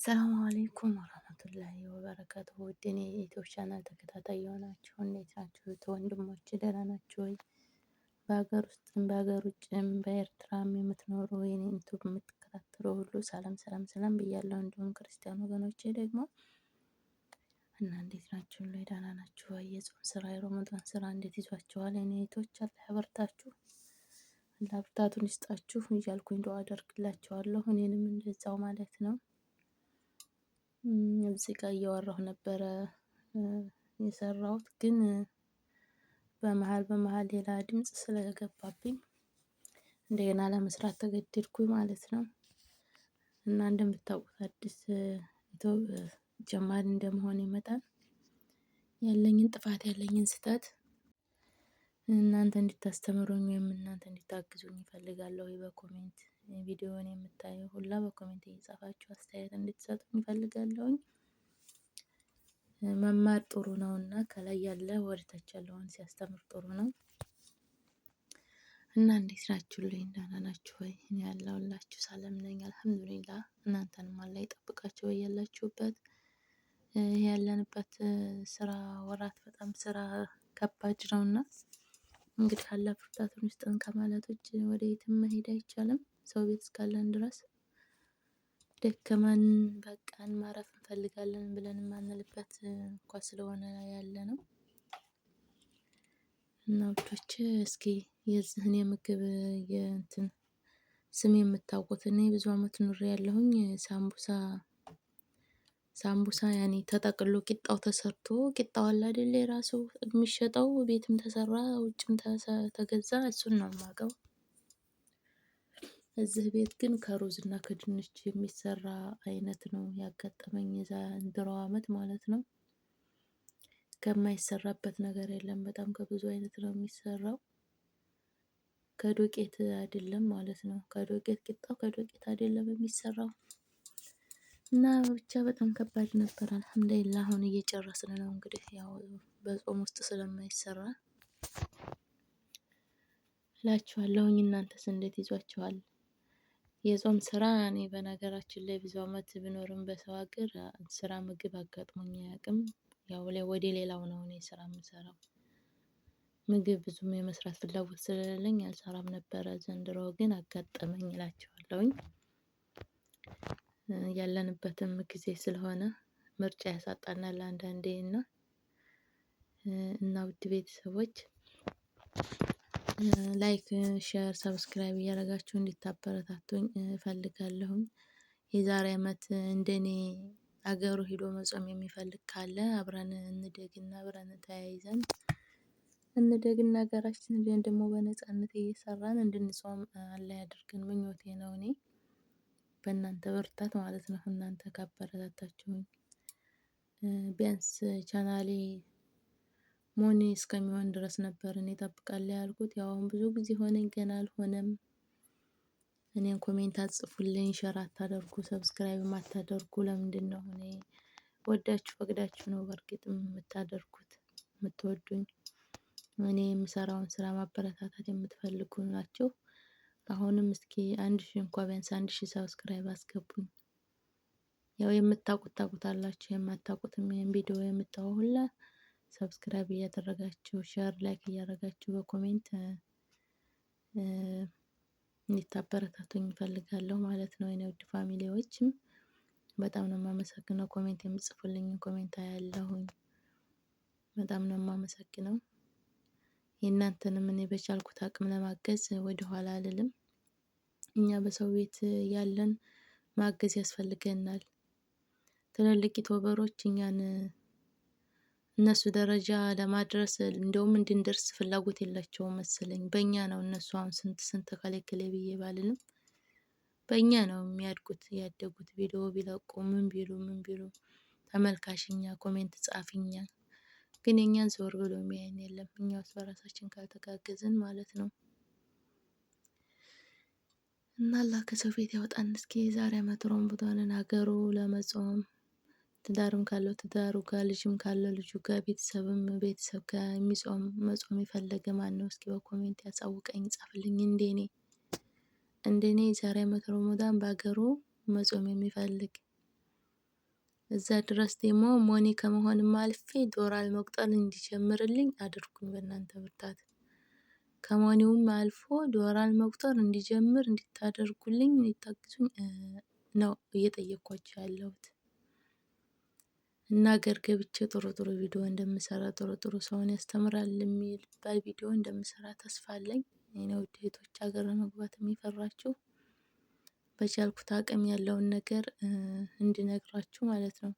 ሰላም አለይኩም ወራህመቱላሂ ወበረካቱሁ። ውድ የኔ የዩቲዩብ ቻናል ተከታታይ የሆናችሁ እንዴት ናችሁ? ወንድሞቼ ደህና ናችሁ ወይ? በሀገር ውስጥም በሀገር ውጭም በኤርትራም የምትኖሩ የኔን ዩቲዩብ የምትከታተሉ ሁሉ ሰላም ሰላም ሰላም ብያለሁ። እንዲሁም ክርስቲያን ወገኖቼ ደግሞ እና እንዴት ናችሁ? ሁሉ ደህና ናችሁ ወይ? የጾም ስራ የረመዳን ስራ እንዴት ይዟችኋል? የኔ እህቶች አላህ ያበርታችሁ፣ አላህ ብርታቱን ይስጣችሁ እያልኩኝ ዱአ አደርግላችኋለሁ። እኔንም እንደዛው ማለት ነው። እዚህ ጋር እያወራሁ ነበረ የሰራሁት ግን በመሀል በመሀል ሌላ ድምፅ ስለገባብኝ እንደገና ለመስራት ተገደድኩኝ ማለት ነው። እና እንደምታውቁት አዲስ ጀማሪ እንደመሆኔ መጠን ያለኝን ጥፋት ያለኝን ስህተት እናንተ እንድታስተምሩኝ ወይም እናንተ እንድታግዙኝ እፈልጋለሁ። በ comment ቪዲዮውን የምታዩ ሁላ በ comment እየጻፋችሁ አስተያየት እንድትሰጡኝ እፈልጋለሁኝ። መማር ጥሩ ነውና ከላይ ያለ ወደታች ያለውን ሲያስተምር ጥሩ ነው። እና እንዴት ናችሁልኝ? ደህና ናችሁ ወይ? እኔ ያለሁላችሁ ሰላም ነኝ አልሐምዱሊላህ። እናንተንም አላህ ይጠብቃችሁ በያላችሁበት። ይሄ ያለንበት ስራ ወራት በጣም ስራ ከባድ ነውና እንግዲህ አላህ ብርታቱን ይስጠን ከማለት ውጭ ወደ የትም መሄድ አይቻልም። ሰው ቤት እስካለን ድረስ ደከመን በቃን ማረፍ እንፈልጋለን ብለን የማንልበት እንኳ ስለሆነ ያለ ነው። እና ውዶች እስኪ የዚህን የምግብ የእንትን ስም የምታውቁት እኔ ብዙ አመት ኑሬ ያለሁኝ ሳምቡሳ ሳምቡሳ ያኔ ተጠቅሎ ቂጣው ተሰርቶ ቂጣው አለ አይደል የራሱ የሚሸጠው ቤትም ተሰራ ውጭም ተገዛ እሱን ነው የማውቀው። እዚህ ቤት ግን ከሩዝ እና ከድንች የሚሰራ አይነት ነው ያጋጠመኝ የዘንድሮ አመት ማለት ነው። ከማይሰራበት ነገር የለም። በጣም ከብዙ አይነት ነው የሚሰራው። ከዶቄት አይደለም ማለት ነው። ከዶቄት ቂጣው ከዶቄት አይደለም የሚሰራው። እና ብቻ በጣም ከባድ ነበር። አልሐምዱሊላህ አሁን እየጨረስን ነው እንግዲህ ያው በጾም ውስጥ ስለማይሰራ እላችኋለሁኝ። እናንተስ እንዴት ይዟችኋል? የጾም ስራ እኔ በነገራችን ላይ ብዙ አመት ብኖርም በሰው ሀገር ስራ ምግብ አጋጥሞኝ አያውቅም። ያው ወደ ሌላው ነው እኔ ስራ የምሰራው። ምግብ ብዙም የመስራት ፍላጎት ስለሌለኝ አልሰራም ነበረ። ዘንድሮ ግን አጋጠመኝ እላችኋለሁኝ። ያለንበትም ጊዜ ስለሆነ ምርጫ ያሳጣናል አንዳንዴ እና እና ውድ ቤተሰቦች like፣ share፣ subscribe እያደረጋችሁ እንድታበረታቱኝ እፈልጋለሁኝ። የዛሬ አመት እንደኔ አገሩ ሂዶ መጾም የሚፈልግ ካለ አብረን እንደግና አብረን ተያይዘን እንደግና ሀገራችን ቢሆን ደግሞ በነጻነት እየሰራን እንድንጾም አላህ ያድርገን ምኞቴ ነው። እኔ በእናንተ ብርታት ማለት ነው። እናንተ ካበረታታችሁኝ ቢያንስ ቻናሌ ሞኒ እስከሚሆን ድረስ ነበር እኔ እጠብቃለሁ ያልኩት። ያው አሁን ብዙ ጊዜ ሆነኝ ገና አልሆነም። እኔን comment አትጽፉልኝ፣ share አታደርጉ፣ subscribe አታደርጉ። ለምንድን ነው? እኔ ወዳችሁ ፈቅዳችሁ ነው በእርግጥም የምታደርጉት የምትወዱኝ እኔ የምሰራውን ስራ ማበረታታት የምትፈልጉ ናቸው። አሁንም እስኪ 1000 እንኳ ቢያንስ 1000 subscribe አስገቡኝ። ያው የምታውቁት ታውቁታላችሁ፣ የማታውቁትም ይሄን ቪዲዮ የምታው ሁላ subscribe እያደረጋችሁ share like እያደረጋችሁ በ comment እንድታበረታቱኝ እፈልጋለሁ ማለት ነው። የኔ ውድ family ዎችም በጣም ነው የማመሰግነው። comment የምጽፉልኝ comment አያለሁኝ። በጣም ነው የማመሰግነው። የእናንተንም እኔ በቻልኩት አቅም ለማገዝ ወደ ኋላ አልልም። እኛ በሰው ቤት ያለን ማገዝ ያስፈልገናል። ትልልቅ YouTuber ኦች እኛን እነሱ ደረጃ ለማድረስ እንደውም እንድንደርስ ፍላጎት የላቸውም መሰለኝ። በእኛ ነው እነሱ አሁን ስንት ስንት ከሌከሌ ብዬ ባልልም በእኛ ነው የሚያድጉት ያደጉት። ቪዲዮ ቢለቁ ምን ቢሉ ምን ቢሉ ተመልካችኛ comment ጻፊኛ፣ ግን የእኛን ዞር ብሎ የሚያየን የለም። እኛ ውስጥ በራሳችን ካልተጋገዝን ማለት ነው። እና አላህ ከሰው ቤት ያወጣን። እስኪ የዛሬ አመት ረመዳንን ሀገሩ ለመጾም ትዳርም ካለው ትዳሩ ጋር ልጅም ካለው ልጁ ጋር ቤተሰብም ቤተሰብ ጋር የሚጾም መጾም የፈለገ ማን ነው? እስኪ በ comment ያሳውቀኝ፣ ጻፍልኝ። እንደኔ እንደኔ የዛሬ አመት ረመዳን በሀገሩ መጾም የሚፈልግ እዛ ድረስ ደግሞ money ከመሆንም አልፌ ዶላር መቁጠር እንዲጀምርልኝ አድርጉኝ በእናንተ ብርታት። ከ money ውም አልፎ ዶላር መቁጠር እንዲጀምር እንዲታደርጉልኝ እንዲታግዙኝ ነው እየጠየኳቸው ያለሁት። እና አገር ገብቼ ጥሩ ጥሩ ቪዲዮ እንደምሰራ ጥሩ ጥሩ ሰውን ያስተምራል የሚል ቪዲዮ እንደምሰራ ተስፋ አለኝ። የኔ ውድ እህቶች ሀገር ለመግባት የሚፈራችሁ በቻልኩት አቅም ያለውን ነገር እንድነግራችሁ ማለት ነው።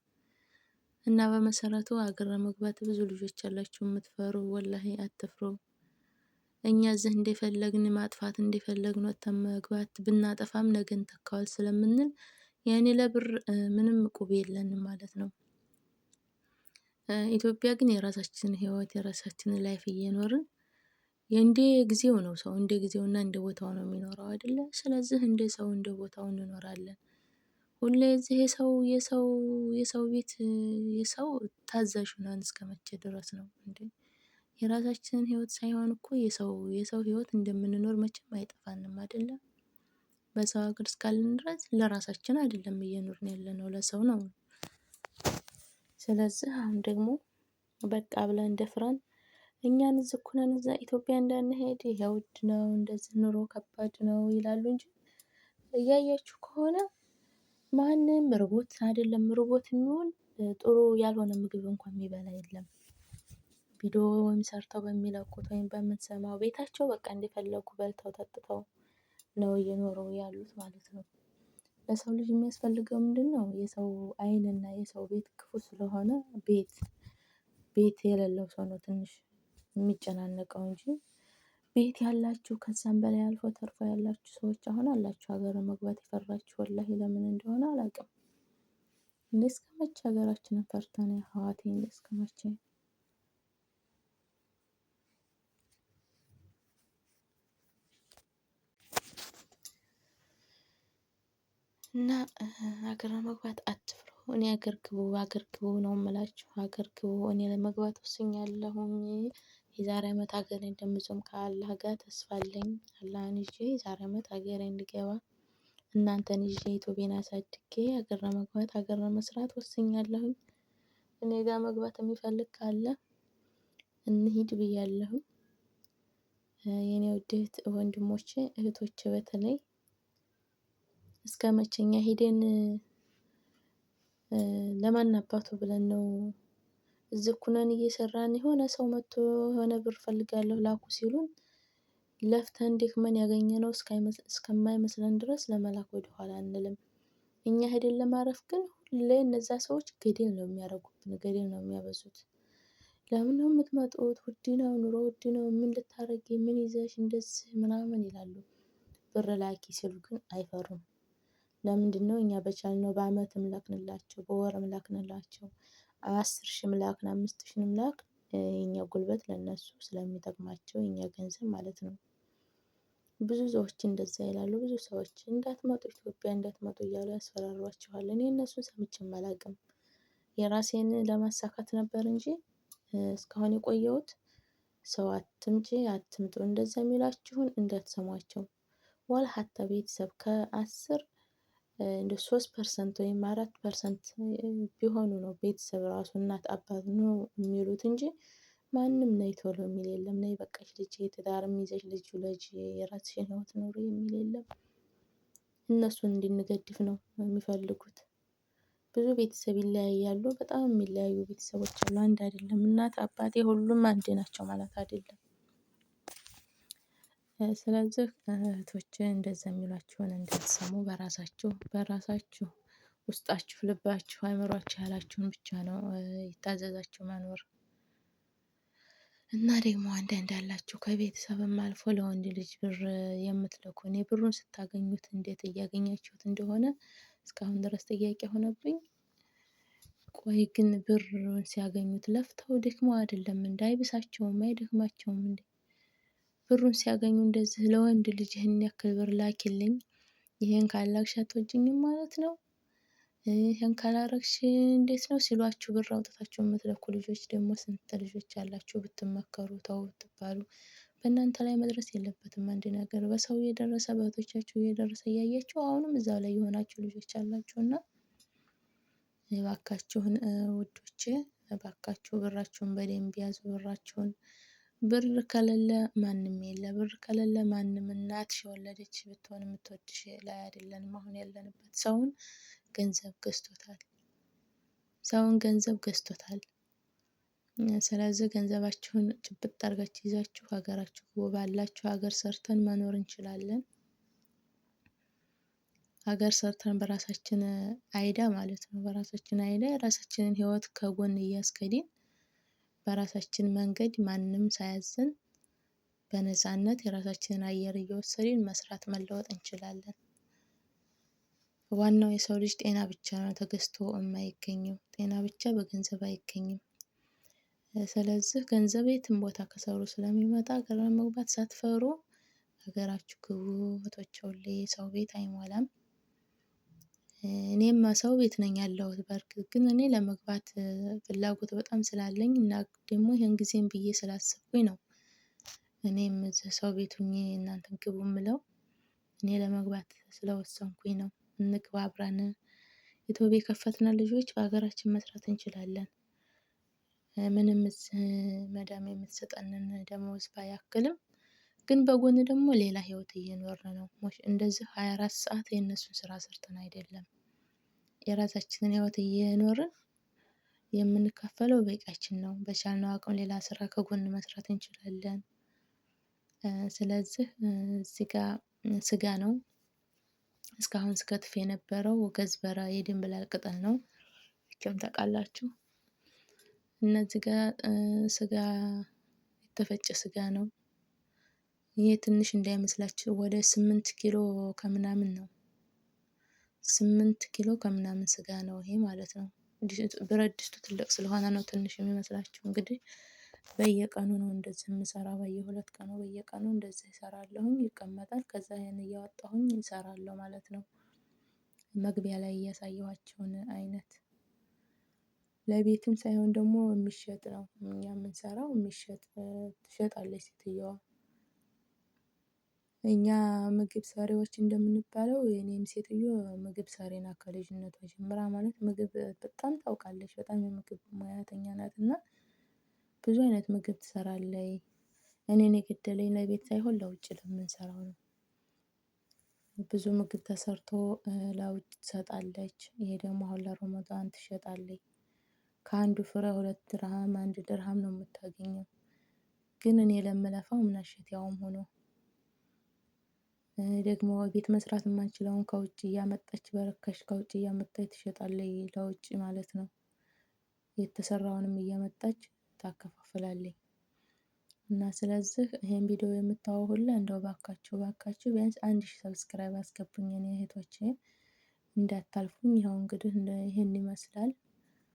እና በመሰረቱ ሀገር ለመግባት ብዙ ልጆች ያላችሁ የምትፈሩ ወላሂ አትፍሩ። እኛ እዚህ እንደፈለግን ማጥፋት እንደፈለግን ወጥተን መግባት ብናጠፋም ነገ እንተካዋል ስለምንል ያኔ ለብር ምንም ቁብ የለንም ማለት ነው። ኢትዮጵያ ግን የራሳችንን ህይወት የራሳችንን life እየኖርን እንደ ጊዜው ነው ሰው እንደ ጊዜውና እንደ ቦታው ነው የሚኖረው አይደለ? ስለዚህ እንደ ሰው እንደ ቦታው እንኖራለን። ሁሌ እዚህ የሰው የሰው የሰው ቤት የሰው ታዛዥ ሆነን እስከመቼ ድረስ ነው እንዴ? የራሳችንን ህይወት ሳይሆን እኮ የሰው የሰው ህይወት እንደምንኖር መቼም አይጠፋንም አይደለም። በሰው ሀገር እስካለን ድረስ ለራሳችን አይደለም እየኖርን ያለነው ለሰው ነው። ስለዚህ አሁን ደግሞ በቃ ብለን ደፍረን እኛን እዚህ እኮ ነን እዛ ኢትዮጵያ እንዳንሄድ ይሄ ውድ ነው እንደዚህ ኑሮ ከባድ ነው ይላሉ እንጂ እያያችሁ ከሆነ ማንም ርቦት አይደለም ርቦት የሚሆን ጥሩ ያልሆነ ምግብ እንኳን የሚበላ የለም። ቪዲዮ ወይም ሰርተው በሚለቁት ወይም በምንሰማው ቤታቸው በቃ እንደፈለጉ በልተው ጠጥተው ነው እየኖሩ ያሉት ማለት ነው። ለሰው ልጅ የሚያስፈልገው ምንድነው? የሰው አይንና የሰው ቤት ክፉ ስለሆነ ቤት ቤት የሌለው ሰው ነው ትንሽ የሚጨናነቀው እንጂ ቤት ያላችሁ ከዛም በላይ አልፎ ተርፎ ያላችሁ ሰዎች አሁን አላችሁ ሀገር መግባት የፈራችሁ ወላሂ ለምን እንደሆነ አላውቅም። እንዴ እስከመቼ ሀገራችንን ፈርተን ሀዋቴ እንዴ እስከመቼ? እና ሀገር ለመግባት አትፍሩ። እኔ ሀገር ግቡ ሀገር ግቡ ነው የምላችሁ። ሀገር ግቡ። እኔ ለመግባት ወስኛለሁኝ። የዛሬ አመት ሀገሬ እንደምጾም ከአላህ ጋር ተስፋ አለኝ። አላህን ይዤ የዛሬ አመት ሀገሬ እንድገባ እናንተን ይዤ ኢትዮጵያን አሳድጌ ሀገር ለመግባት ሀገር ለመስራት ወስኛለሁኝ። እኔ ጋር መግባት የሚፈልግ ካለ እንሂድ ብያለሁኝ። የኔ ውድ ወንድሞቼ እህቶቼ፣ በተለይ እስከ መቼኛ ሄደን ለማን አባቱ ብለን ነው እዚህ ኩነን እየሰራን የሆነ ሰው መጥቶ የሆነ ብር ፈልጋለሁ ላኩ ሲሉን ለፍተን ደክመን ያገኘነው እስከማይመስለን ድረስ ለመላክ ወደ ኋላ አንልም። እኛ ሄደን ለማረፍ ግን ሁሌ እነዛ ሰዎች ገደል ነው የሚያደርጉብን፣ ገደል ነው የሚያበዙት። ለምን ነው የምትመጡት? ውድ ነው ኑሮ ውድ ነው። ምን ልታረጊ፣ ምን ይዘሽ እንደዚህ ምናምን ይላሉ። ብር ላኪ ሲሉ ግን አይፈሩም። ለምንድን ነው እኛ በቻልነው በአመትም ላክንላቸው፣ በወርም ላክንላቸው፣ 10,000ም ላክን፣ 5,000ም ላክ የኛ ጉልበት ለነሱ ስለሚጠቅማቸው የኛ ገንዘብ ማለት ነው። ብዙ ሰዎች እንደዛ ይላሉ። ብዙ ሰዎች እንዳትመጡ ኢትዮጵያ እንዳትመጡ እያሉ ያስፈራሯቸዋል። እኔ እነሱን ሰምቼም አላውቅም። የራሴን ለማሳካት ነበር እንጂ እስካሁን የቆየሁት። ሰው አትምጪ አትምጡ እንደዛ የሚላችሁን እንዳትሰሟቸው። ዋላ ሀታ ቤተሰብ ከ10 እንደ 3% ወይም 4% ቢሆኑ ነው ቤተሰብ ራሱ እናት አባት ነው የሚሉት እንጂ ማንም ነይ ቶሎ የሚል የለም። ነይ በቃሽ ልጄ ትዳርም ይዘሽ ልጅ ውለጂ የራስሽን ህይወት ኑሪ የሚል የለም። እነሱን እንድንገድፍ ነው የሚፈልጉት። ብዙ ቤተሰብ ይለያያሉ። በጣም የሚለያዩ ቤተሰቦች አሉ። አንድ አይደለም። እናት አባቴ ሁሉም አንድ ናቸው ማለት አይደለም። ስለዚህ እህቶቼ እንደዛ የሚሏችሁን እንዳትሰሙ በራሳችሁ በራሳችሁ ውስጣችሁ ልባችሁ አይምሯችሁ ያላችሁን ብቻ ነው ይታዘዛችሁ መኖር። እና ደግሞ አንዳንድ ያላችሁ ከቤተሰብም አልፎ ለወንድ ልጅ ብር የምትልኩ እኔ ብሩን ስታገኙት እንዴት እያገኛችሁት እንደሆነ እስካሁን ድረስ ጥያቄ ሆነብኝ። ቆይ ግን ብሩን ሲያገኙት ለፍተው ደክመው አይደለም እንደ አይብሳቸውም አይደክማቸውም እንዴ? ብሩን ሲያገኙ እንደዚህ ለወንድ ልጅ ይህን ያክል ብር ላኪልኝ፣ ይሄን ካላክሽ አትወጂኝም ማለት ነው፣ ይሄን ካላረግሽ እንዴት ነው ሲሏችሁ ብር አውጥታችሁ የምትለኩ ልጆች ደግሞ ስንት ልጆች ያላችሁ ብትመከሩ ተው ብትባሉ በእናንተ ላይ መድረስ የለበትም። አንድ ነገር በሰው እየደረሰ በእህቶቻችሁ እየደረሰ እያያችሁ አሁንም እዛው ላይ የሆናችሁ ልጆች አላችሁ እና እባካችሁን ውዶቼ፣ እባካችሁ ብራችሁን በደንብ ያዙ። ብራችሁን ብር ከሌለ ማንም የለ። ብር ከሌለ ማንም እናትሽ የወለደች ብትሆን የምትወድሽ ላይ አይደለንም አሁን ያለንበት። ሰውን ገንዘብ ገዝቶታል። ሰውን ገንዘብ ገዝቶታል። ስለዚህ ገንዘባችሁን ጭብጥ አድርጋችሁ ይዛችሁ ሀገራችሁ ባላችሁ ሀገር ሰርተን መኖር እንችላለን። ሀገር ሰርተን በራሳችን idea ማለት ነው። በራሳችን idea የራሳችንን ህይወት ከጎን እያስኬድን በራሳችን መንገድ ማንም ሳያዝን በነፃነት የራሳችንን አየር እየወሰድን መስራት መለወጥ እንችላለን። ዋናው የሰው ልጅ ጤና ብቻ ነው ተገዝቶ የማይገኘው። ጤና ብቻ በገንዘብ አይገኝም። ስለዚህ ገንዘብ የትም ቦታ ከሰሩ ስለሚመጣ ሀገር ለመግባት ሳትፈሩ ሀገራችሁ ግቡ። እህቶቼ ሁሌ ሰው ቤት አይሞላም። እኔም ሰው ቤት ነኝ ያለሁት። በእርግጥ ግን እኔ ለመግባት ፍላጎት በጣም ስላለኝ እና ደግሞ ይሄን ጊዜም ብዬ ስላሰብኩኝ ነው። እኔም እዚህ ሰው ቤት ሁኜ እናንተን ግቡ ምለው እኔ ለመግባት ስለወሰንኩኝ ነው። እንግባ አብረን። ኢትዮጵያ የከፈትን ልጆች በሀገራችን መስራት እንችላለን። ምንም እዚህ መዳም የምትሰጠንን ደመወዝ ባያክልም ግን በጎን ደግሞ ሌላ ህይወት እየኖርን ነው። እንደዚህ 24 ሰዓት የእነሱን ስራ ሰርተን አይደለም፣ የራሳችንን ህይወት እየኖርን የምንካፈለው በቂያችን ነው። በቻልነው አቅም ሌላ ስራ ከጎን መስራት እንችላለን። ስለዚህ እዚህ ጋር ስጋ ነው። እስካሁን ስከትፍ የነበረው ገዝበራ የድንብላል ቅጠል ነው። መቼም ታውቃላችሁ። እነዚህ ጋር ስጋ የተፈጨ ስጋ ነው። ይሄ ትንሽ እንዳይመስላችሁ ወደ 8 ኪሎ ከምናምን ነው። 8 ኪሎ ከምናምን ስጋ ነው ይሄ ማለት ነው። ብረት ድስቱ ትልቅ ስለሆነ ነው ትንሽ የሚመስላችሁ። እንግዲህ በየቀኑ ነው እንደዚህ የምሰራው። በየሁለት ቀኑ በየቀኑ እንደዚህ እሰራለሁኝ። ይቀመጣል። ከዛ ይሄን እያወጣሁኝ እሰራለሁ ማለት ነው። መግቢያ ላይ እያሳየኋቸውን አይነት ለቤትም ሳይሆን ደግሞ የሚሸጥ ነው እኛ የምንሰራው፣ የሚሸጥ ትሸጣለች ሴትየዋ። እኛ ምግብ ሰሪዎች እንደምንባለው የኔም ሴትዮ ምግብ ሰሪ ናት። ከልጅነቷ ጀምራ ማለት ምግብ በጣም ታውቃለች። በጣም የምግብ ሙያተኛ ናት እና ብዙ አይነት ምግብ ትሰራለች። እኔን የገደለኝ ለቤት ሳይሆን ለውጭ ለምንሰራው ነው። ብዙ ምግብ ተሰርቶ ለውጭ ትሰጣለች። ይሄ ደግሞ አሁን ለረመዳን ትሸጣለች። ከአንዱ ፍሬ 2 ድርሃም 1 ድርሃም ነው የምታገኘው። ግን እኔ ለምለፋው ምናሸት ያውም ሆኖ ደግሞ ቤት መስራት የማንችለውን ከውጭ እያመጣች በረከሽ ከውጭ እያመጣች ትሸጣለች፣ ለውጭ ማለት ነው። የተሰራውንም እያመጣች ታከፋፍላለች። እና ስለዚህ ይሄን ቪዲዮ የምታዩ ሁላ እንደው ባካችሁ ባካችሁ ቢያንስ 1000 subscribe አስገቡኝ እኔ እህቶቼ እንዳታልፉኝ። ይኸው እንግዲህ ይሄን ይመስላል።